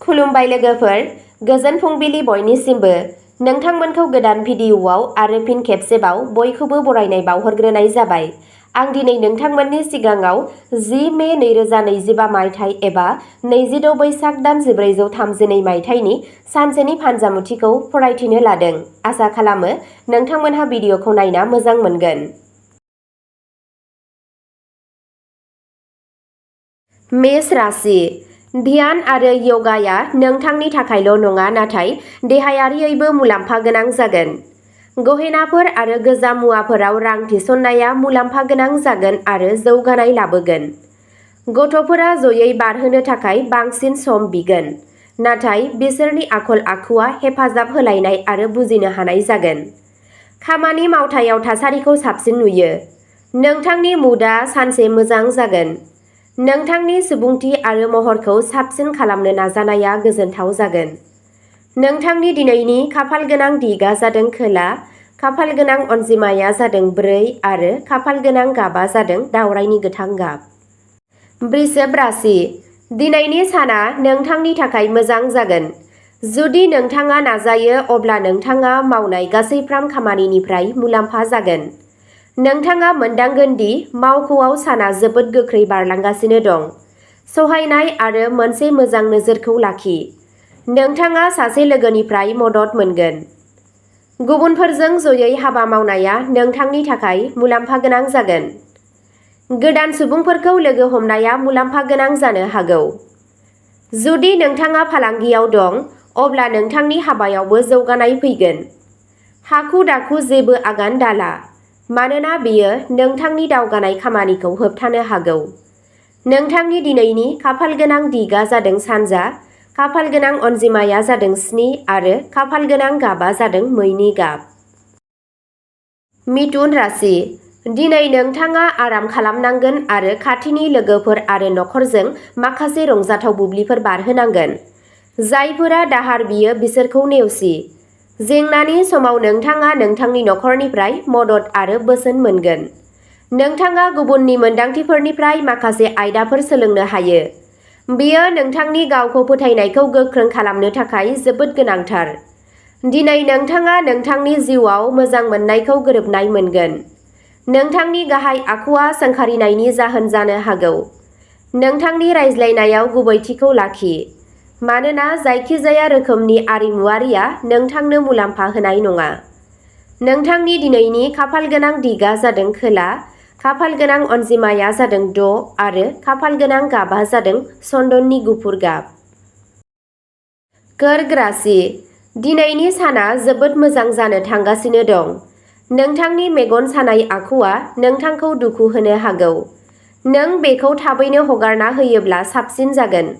खुलुमबाय लोगोफोर, गोजोन फुंबिलि बयनिसिमबो। नोंथांमोनखौ गोदान भिडिअ'आव आरो फिन खेबसेबाव बयखौबो बरायनाय बावहरग्रोनाय जाबाय। आं दिनै नोंथांमोननि सिगाङाव 10 मे 2025 मायथाइ एबा 26 बैसाग दान 1432 मायथाइनि सानसेनि फानजामुथिखौ फरायथिनो लादों। आसा खालामो नोंथांमोनहा भिडिअ'खौ नायना मोजां मोनगोन। मेष राशि। ध्यान आरो य'गाया नोंथांनि थाखायल' नङा, नाथाय देहायारियैबो मुलाम्फा गोनां जागोन। गहेनाफोर आरो गोजाम मुवाफोराव रां थिसननाया मुलाम्फा गोनां जागोन आरो जौगानाय लाबोगोन। गथ'फोरा जयै बारहोनो थाखाय बांसिन सम बिगोन, नाथाय बिसोरनि आखल आखुआ हेफाजाब होलायनाय आरो बुजिनो हानाय जागोन। खामानि मावथायाव थासारिखौ साबसिन नुयो। नोंथांनि मुडआ सानसे मोजां जागोन। नोंथांनि सुबुंथि आरो महरखौ साबसिन खालामनो नाजानाया गोजोनथाव जागोन। नोंथांनि दिनैनि खाफालगोनां दिगआ जादों खोला, खाफालगोनां अनजिमाया जादों 4 आरो खाफालगोनां गाबआ जादों दावरायनि गोथां गाब। वृषभ राशि। दिनैनि साना नोंथांनि थाखाय मोजां जागोन। जुदि नोंथाङा नाजायो अब्ला नोंथाङा मावनाय गासैफ्राम खामानिनिफ्राय मुलाम्फा जागोन। नोंथाङा मोनदांगोन दि मावख'आव साना जोबोद गोख्रै बारलांगासिनो दं। सहायनाय आरो मोनसे मोजां नोजोरखौ लाखि। नोंथाङा सासे लोगोनिफ्राय मदद मोनगोन। गुबुनफोरजों जयै हाबा मावनाया नोंथांनि थाखाय मुलाम्फा गोनां जागोन। गोदान सुबुंफोरखौ लोगो हमनाया मुलाम्फा गोनां जानो हागौ। जुदि नोंथाङा फालांगियाव दं, अब्ला नोंथांनि हाबायावबो जौगानाय फैगोन। हाखु दाखु जेबो आगान दाला, मानोना बेयो नोंथांनि दावगानाय खामानिखौ होबथानो हागौ। नोंथांनि दिनैनि खाफालगोनां दिगआ जादों सानजा, खाफालगोनां अनजिमाया जादों 7 आरो खाफालगोनां गाबआ जादों मैनि गाब। मिथुन राशि। दिनै नोंथाङा आराम खालामनांगोन आरो खाथिनि लोगोफोर आरो नखरजों माखासे रंजाथाव बुब्लिफोर बारहोनांगोन। जायफोरा दाहार बियो बिसोरखौ नेवसि। जेंनानि समाव नोंथाङा नोंथांनि नखरनिफ्राय मदद आरो बोसोन मोनगोन। नोंथाङा गुबुननि मोनदांथिफोरनिफ्राय माखासे आयदाफोर सोलोंनो हायो। बेयो नोंथांनि गावखौ फोथायनायखौ गोख्रों खालामनो थाखाय जोबोद गोनांथार। दिनै नोंथाङा नोंथांनि जिउआव मोजां मोननायखौ गोरोबनाय मोनगोन। नोंथांनि गाहाय आखुआ सोंखारिनायनि जाहोन जानो हागौ। नोंथांनि रायज्लायनायाव गुबैथिखौ लाखि, मानोना जायखिजाया रोखोमनि आरिमुआरिआ नोंथांनो मुलाम्फा होनाय नङा। नोंथांनि दिनैनि खाफालगोनां दिगआ जादों खोला, खाफालगोनां अनजिमाया जादों 6 आरो खाफालगोनां गाबआ जादों चन्दननि गुफुर गाब। कर्क राशि। दिनैनि साना जोबोद मोजां जानो थांगासिनो दं। नोंथांनि मेगन सानाय आखुआ नोंथांखौ दुखु होनो हागौ। नों बेखौ थाबैनो हगारना होयोब्ला साबसिन जागोन।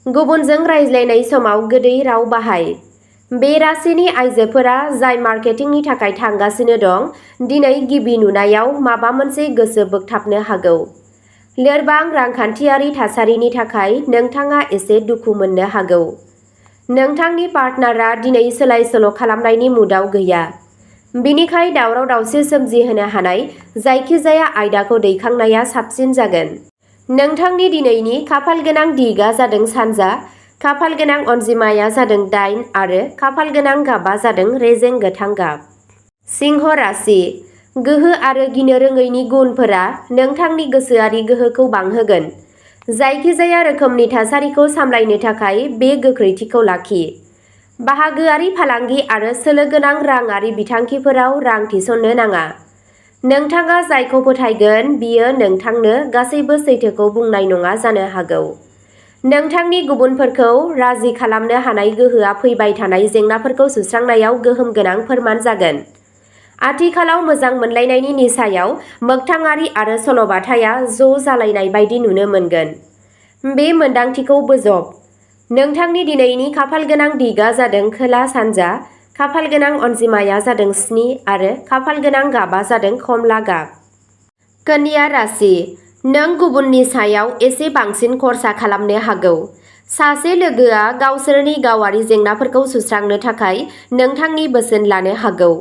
गुबुनजों रायज्लायनाय समाव गोदै राव बाहाय। बे राशिनि आइजोफोरा जाय मार्केटिंनि थाखाय थांगासिनो दं, दिनै गिबि नुनायाव माबा मोनसे गोसो बोगथाबनो हागौ। लोरबां रांखान्थियारि थासारिनि थाखाय नोंथाङा एसे दुखु मोननो हागौ। नोंथांनि पार्टनारआ दिनै सोलाय सोल' खालामनायनि मुडआव गैया। बिनिखाय दावराव दावसि सोमजिहोनो हानाय जायखिजाया आयदाखौ दैखांनाया साबसिन जागोन। नोंथांनि दिनैनि खाफालगोनां दिगआ जादों सानजा, खाफालगोनां अनजिमाया जादों 8 आरो खाफालगोनां गाबआ जादों रेजें गोथां गाब। सिंह राशि। गोहो आरो गिनो रोङैनि गुनफोरा नोंथांनि गोसोआरि गोहोखौ बांहोगोन। जायखिजाया रोखोमनि थासारिखौ सामलायनो थाखाय बे गोख्रैथिखौ लाखि। बाहागोआरि फालांगि आरो सोलो गोनां राङारि बिथांखिफोराव रां थिसननो नाङा। नोंथाङा जायखौ फोथायगोन बियो नोंथांनो गासैबो सैथोखौ बुंनाय नङा जानो हागौ। नोंथांनि गुबुनफोरखौ राजि खालामनो हानाय गोहोआ फैबाय थानाय जेंनाफोरखौ सुस्रांनायाव गोहोम गोनां फोरमान जागोन। आथिखालाव मोजां मोनलायनायनि निसायाव मोगथाङारि आरो सल'बाथाया ज' जालायनाय बायदि नुनो मोनगोन। बे मोन्दांथिखौ बोजब। नोंथांनि दिनैनि खाफालगोनां दिगआ जादों खोला सानजा, खाफालगोनां अनजिमाया जादों 7 आरो खाफालगोनां गाबआ जादों खमला गाब। कन्या राशि। नों गुबुननि सायाव एसे बांसिन खर्सा खालामनो हागौ। सासे लोगोआ गावसोरनि गावारि जेंनाफोरखौ सुस्रांनो थाखाय नोंथांनि बोसोन लानो हागौ।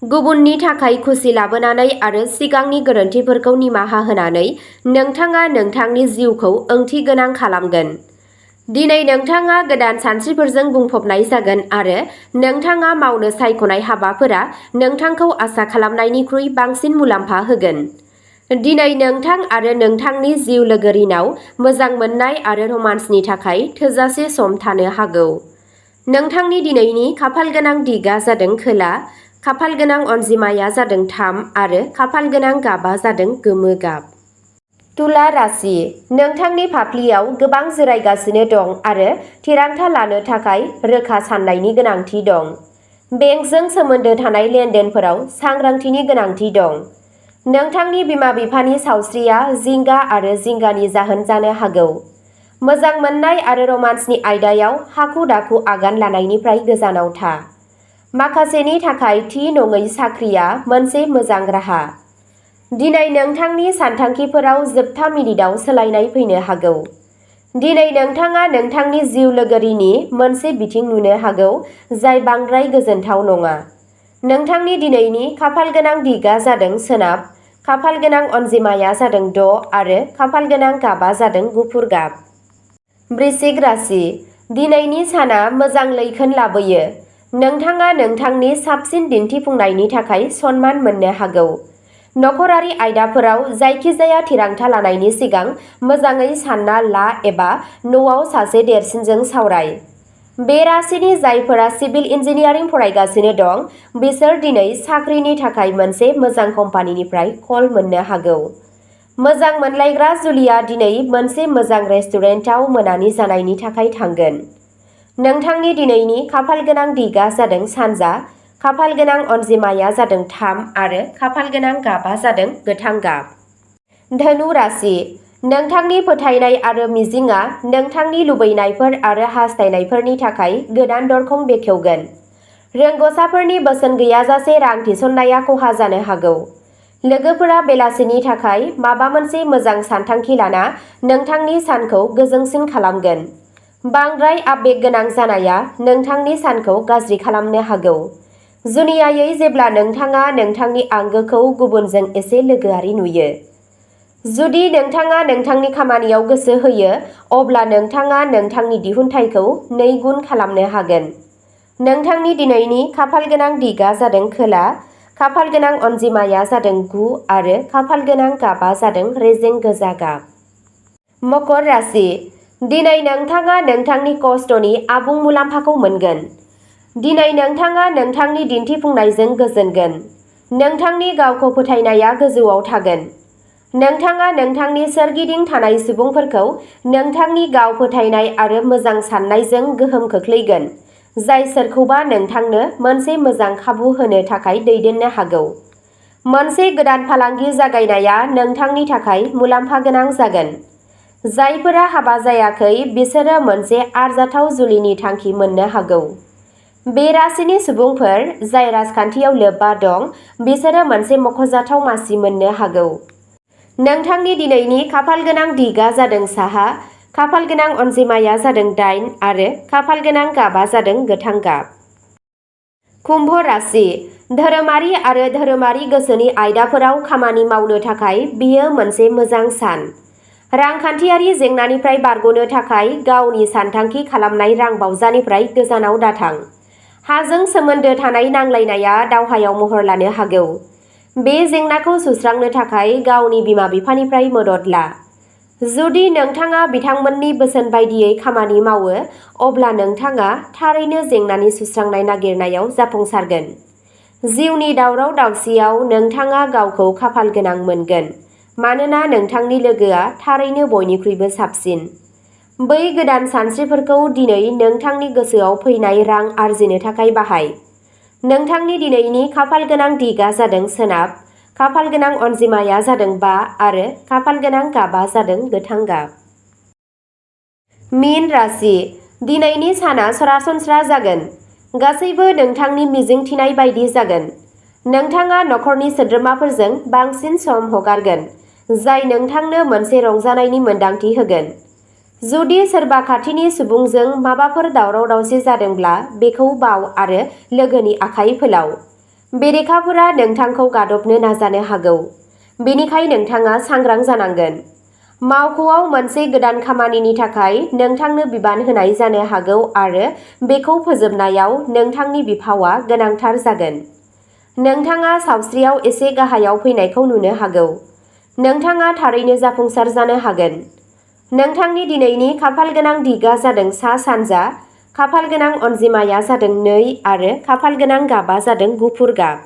गुबुननि थाखाय खुसि लाबोनानै आरो सिगांनि गोरोन्थिफोरखौ निमाहा होनानै नोंथाङा नोंथांनि जिउखौ ओंथिगोनां खालामगोन। दिनै नोंथाङा गोदान सानस्रिफोरजों बुंफबनाय जागोन आरो नोंथाङा मावनो सायख'नाय हाबाफोरा नोंथांखौ आसा खालामनायनिख्रुइ बांसिन मुलाम्फा होगोन। दिनै नोंथां आरो नोंथांनि जिउ लोगोरिनाव मोजां मोननाय आरो रमान्सनि थाखाय थोजासे सम थानो हागौ। नोंथांनि दिनैनि खाफालगोनां दिगआ जादों खोला, खाफालगोनां अनजिमाया जादों 3 आरो खाफालगोनां गाबआ जादों गोमो गाब। तुला राशि, नोंथांनि फाफ्लियाव गोबां जिरायगासिनो दं आरो थिरांथा लानो थाखाय रोखा साननायनि गोनांथि दं। बेंकजों सोमोन्दो थानाय लेनदेनफोराव सांग्रांथिनि गोनांथि दं। नोंथांनि बिमा-बिफानि सावस्रिया जिंगा आरो जिंगानि जाहोन जानो हागौ। मोजां मोननाय आरो रमान्सनि आयदायाव हाखु-दाखु आगान लानायनिफ्राय गोजानाव था। माखासेनि थाखाय थि नङै साख्रिया मोनसे मोजां राहा। दिनै नोंथांनि सानथांखिफोराव जोबथा मिनिटआव सोलायनाय फैनो हागौ। दिनै नोंथाङा नोंथांनि जिउ लोगोरिनि मोनसे बिथिं नुनो हागौ जाय बांद्राय गोजोनथाव नङा। नोंथांनि दिनैनि खाफालगोनां दिगआ जादों सोनाब, खाफालगोनां अनजिमाया जादों 6 आरो खाफालगोनां गाबआ जादों गुफुर गाब। वृश्चिक राशि, दिनैनि साना मोजां लैखोन लाबोयो। नोंथाङा नोंथांनि साबसिन दिन्थिफुंनायनि थाखाय सनमान मोननो हागौ। नखरारि आयदाफोराव जायखिजाया थिरांथा लानायनि सिगां मोजाङै सानना ला एबा न'आव सासे देरसिनजों सावराय। बे राशिनि जायफोरा सिभिल इन्जिनियारिं फरायगासिनो दं बिसोर दिनै साख्रिनि थाखाय मोनसे मोजां कम्पानिनिफ्राय कल मोननो हागौ। मोजां मोनलायग्रा जुलिया दिनै मोनसे मोजां रेस्टुरेन्टाव मोनानि जानायनि थाखाय थांगोन। नोंथांनि दिनैनि खाफालगोनां दिगआ जादों सानजा, खाफालगोनां अनजिमाया जादों 3 आरो खाफालगोनां गाबआ जादों गोथां गाब। धनु राशि, नोंथांनि फोथायनाय आरो मिजिंआ नोंथांनि लुबैनायफोर आरो हास्थायनायफोरनि थाखाय गोदान दरखं बेखेवगोन। रोंग'साफोरनि बोसोन गैयाजासे रां थिसननाया खहा जानो हागौ। लोगोफोरा बेलासिनि थाखाय माबा मोनसे मोजां सानथांखि लाना नोंथांनि सानखौ गोजोंसिन खालामगोन। बांद्राय आबेग गोनां जानाया नोंथांनि सानखौ गाज्रि खालामनो हागौ। जुनियायै जेब्ला नोंथाङा नोंथांनि आंगोखौ गुबुनजों एसे लोगोआरि नुयो। जुदि नोंथाङा नोंथांनि खामानियाव गोसो होयो अब्ला नोंथाङा नोंथांनि दिहुनथायखौ 2 गुन खालामनो हागोन। नोंथांनि दिनैनि खाफालगोनां दिगआ जादों खोला, खाफालगोनां अनजिमाया जादों 9 आरो खाफालगोनां गाबआ जादों रेजें गोजा गाब। मकर राशि, दिनै नोंथाङा नोंथांनि खस्थ'नि आबुं मुलाम्फाखौ मोनगोन। दिनै नोंथाङा नोंथांनि दिन्थिफुंनायजों गोजोनगोन। नोंथांनि गावखौ फोथायनाया गोजौआव थागोन। नोंथाङा नोंथांनि सोरगिदिं थानाय सुबुंफोरखौ नोंथांनि गाव फोथायनाय आरो मोजां साननायजों गोहोम खोख्लैगोन जाय सोरखौबा नोंथांनो मोनसे मोजां खाबु होनो थाखाय दैदेननो हागौ। मोनसे गोदान फालांगि जागायनाया नोंथांनि थाखाय मुलाम्फा गोनां जागोन। जायफोरा हाबा जायाखै बिसोरो मोनसे आरजाथाव जुलिनि थांखि मोननो हागौ। बे राशिनि सुबुंफोर जाय राजखान्थियाव लोब्बा दं बिसोरो मोनसे मख'जाथाव मासि मोननो हागौ। नोंथांनि दिनैनि खाफालगोनां दिगआ जादों साहा, खाफालगोनां अनजिमाया जादों 8 आरो खाफालगोनां गाबआ जादों गोथां गाब। कुम्भ राशि, धोरोमारि आरो धोरोमारि गोसोनि आयदाफोराव खामानि मावनो थाखाय बेयो मोनसे मोजां सान। रांखान्थियारि जेंनानिफ्राय बारग'नो थाखाय गावनि सानथांखि खालामनाय रां बावजानिफ्राय गोजानाव दाथां। हाजों सोमोन्दो थानाय नांलायनाया दावहायाव महर लानो हागौ। बे जेंनाखौ सुस्रांनो थाखाय गावनि बिमा-बिफानिफ्राय मदद ला। जुदि नोंथाङा बिथांमोननि बोसोन बायदियै खामानि मावो अब्ला नोंथाङा थारैनो जेंनानि सुस्रांनाय नागिरनायाव जाफुंसारगोन। जिउनि दावराव-दावसियाव नोंथाङा गावखौ खाफालगोनां मोनगोन मानोना नोंथांनि लोगोआ थारैनो बयनिख्रुइबो साबसिन। बै गोदान सानस्रिफोरखौ दिनै नोंथांनि गोसोआव फैनाय रां आरजिनो थाखाय बाहाय। नोंथांनि दिनैनि खाफालगोनां दिगआ जादों सोनाब, खाफालगोनां अनजिमाया जादों 5 आरो खाफालगोनां गाबआ जादों गोथां गाब। मीन राशि, दिनैनि साना सरासनस्रा जागोन। गासैबो नोंथांनि मिजिंथिनाय बायदि जागोन। नोंथाङा नखरनि सोद्रोमाफोरजों बांसिन सम हगारगोन जाय नोंथांनो मोनसे रंजानायनि मोन्दांथि होगोन। जुदि सोरबा खाथिनि सुबुंजों माबाफोर दावराव-दावसि जादोंब्ला बेखौ बाव आरो लोगोनि आखाइ फोलाव। बेरेखाफोरा नोंथांखौ गादबनो नाजानो हागौ। बेनिखाय नोंथाङा सांग्रां जानांगोन। मावख'आव मोनसे गोदान खामानिनि थाखाय नोंथांनो बिबान होनाय जानो हागौ आरो बेखौ फोजोबनायाव नोंथांनि बिफावआ गोनांथार जागोन। नोंथाङा सावस्रियाव एसे गाहायाव फैनायखौ नुनो हागौ। नोंथाङा थारैनो जाफुंसार जानो हागोन। नोंथांनि दिनैनि खाफालगोनां दिगआ जादों सा-सानजा, खाफालगोनां अनजिमाया जादों 2 आरो खाफालगोनां गाबा जादों गुफुर गाब।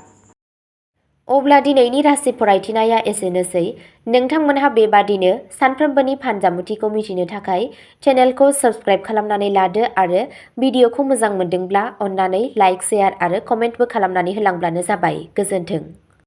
अब्ला दिनैनि राशि फरायथिनाया एसेनोसै। नोंथांमोनहा बेबादिनो सानफ्रोमबोनि फानजामुथिखौ मिथिनो थाखाय चेनेलखौ साबस्क्राइब खालामनानै लादो आरो भिडिअखौ मोजां मोनदोंब्ला अन्नानै लाइक, शेयार आरो कमेन्टबो खालामनानै होलांब्लानो जाबाय। गोजोन्थों।